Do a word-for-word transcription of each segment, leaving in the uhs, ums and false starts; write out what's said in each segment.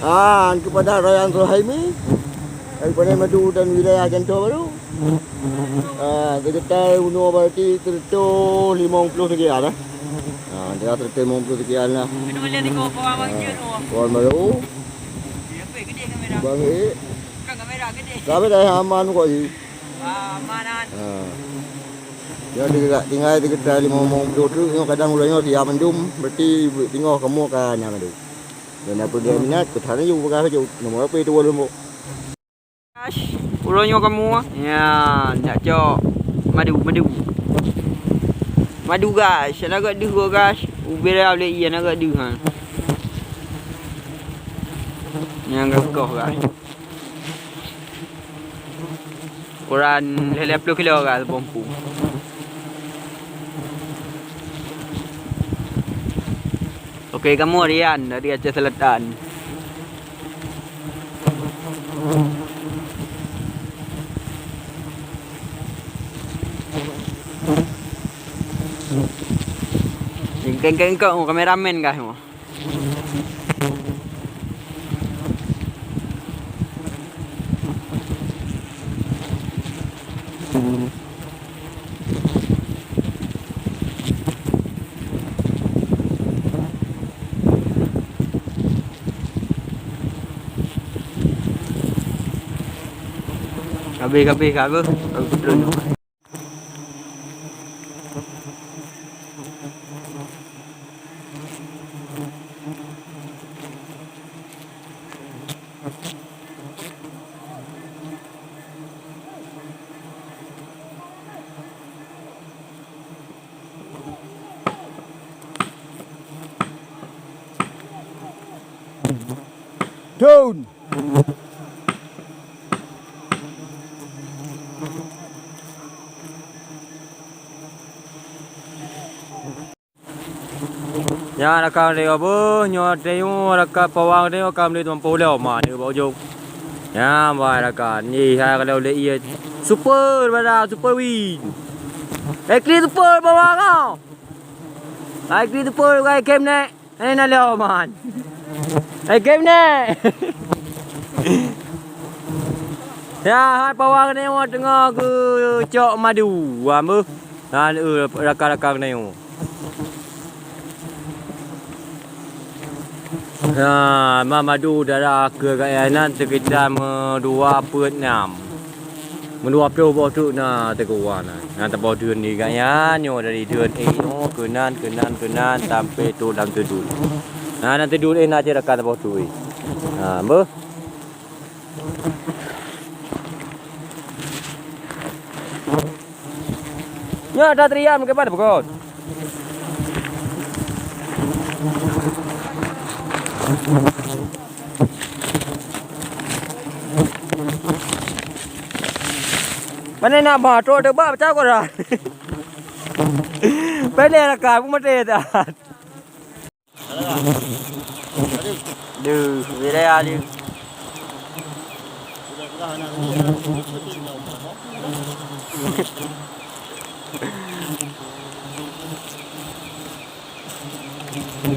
Ah, kepada Rayyan Suhaimi, daripada Madu dan wilayah Janto Baru. Ah, sekitar unoe berarti seratus lima puluh sekian lah. Ah, dia seratus lima puluh sekian lah. Kena boleh tengok kawan Bang Jun tu. Kawan baru. Dia apa gede kamera? Bang, eh. Kan kamera gede. Tapi dah aman kok, ji. Wah, aman, An. Ah. Dia tinggal, tinggal sekitar lima puluh tu, tengok kadang udah tengok siap mandum, berarti tengok kamu kan yang ada. Dan apa dia minat, ke sana juga pegang saja. Nombor apa itu, walaupun. Guys, uroe nyoe kamoe, ya, nak cok madu, madu. Madu, guys, nak gak deuh, guys. Ubé dah boleh iya nak gak deuh, ha. Nyang gak koh, guys. Ukuran lhèe ploh kilo, guys, bungkôh. Oke, kamoe Rian dari Aceh Selatan. Kengkong-kengkong kameramen kah semua. Habéh, habéh, habéh. Habéh peutron. Daun. Nyan rakan lé beuh, nyoe teuh nyoe rakan pawang teuh nyoe ka lhèe tumpôh lom ma nyoe bak ujong. Nyan bah rakan, nyoe hai kalau lé ié super bada super win. Hai kli super pawang ah. Hai kli super kai kem nèk. Eh na lom man. Hai kem nèk. Ya hai pawang nyoe teungoh geucok madu. Wah beuh. Nah, eh, rakan-rakan geutanyoe. Nah, ma madu darah keu gaya nyan sekitar meudua peuet nam. Meudua ploh boh truk na teukuah na. Na teuboh dheun di gaya nyoe dari dheun eh nyoe keunan, keunan, keunan sampai trok lam teudun. Nah, lam teudun eh na cit rakan teuboh truk eh. Ha, beuh. Nyoe ata triam keuban bukon. Mana nak bah trok teuba pecah koran. Pandai lah kau, aku mati dah. Deuh, wilayah dia.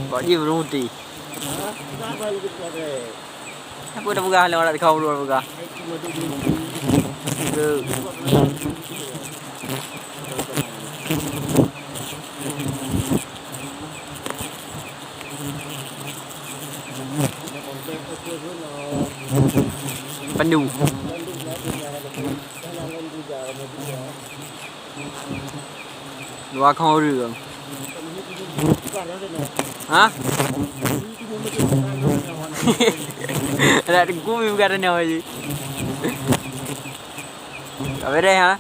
Kok dia berhenti? Apa dah peugah lah, orang kau belum peugah. Deuh. Pandu. Dua kong ureueng. Ha? Adak teungku mi bukan renoh je. Ka beres ha?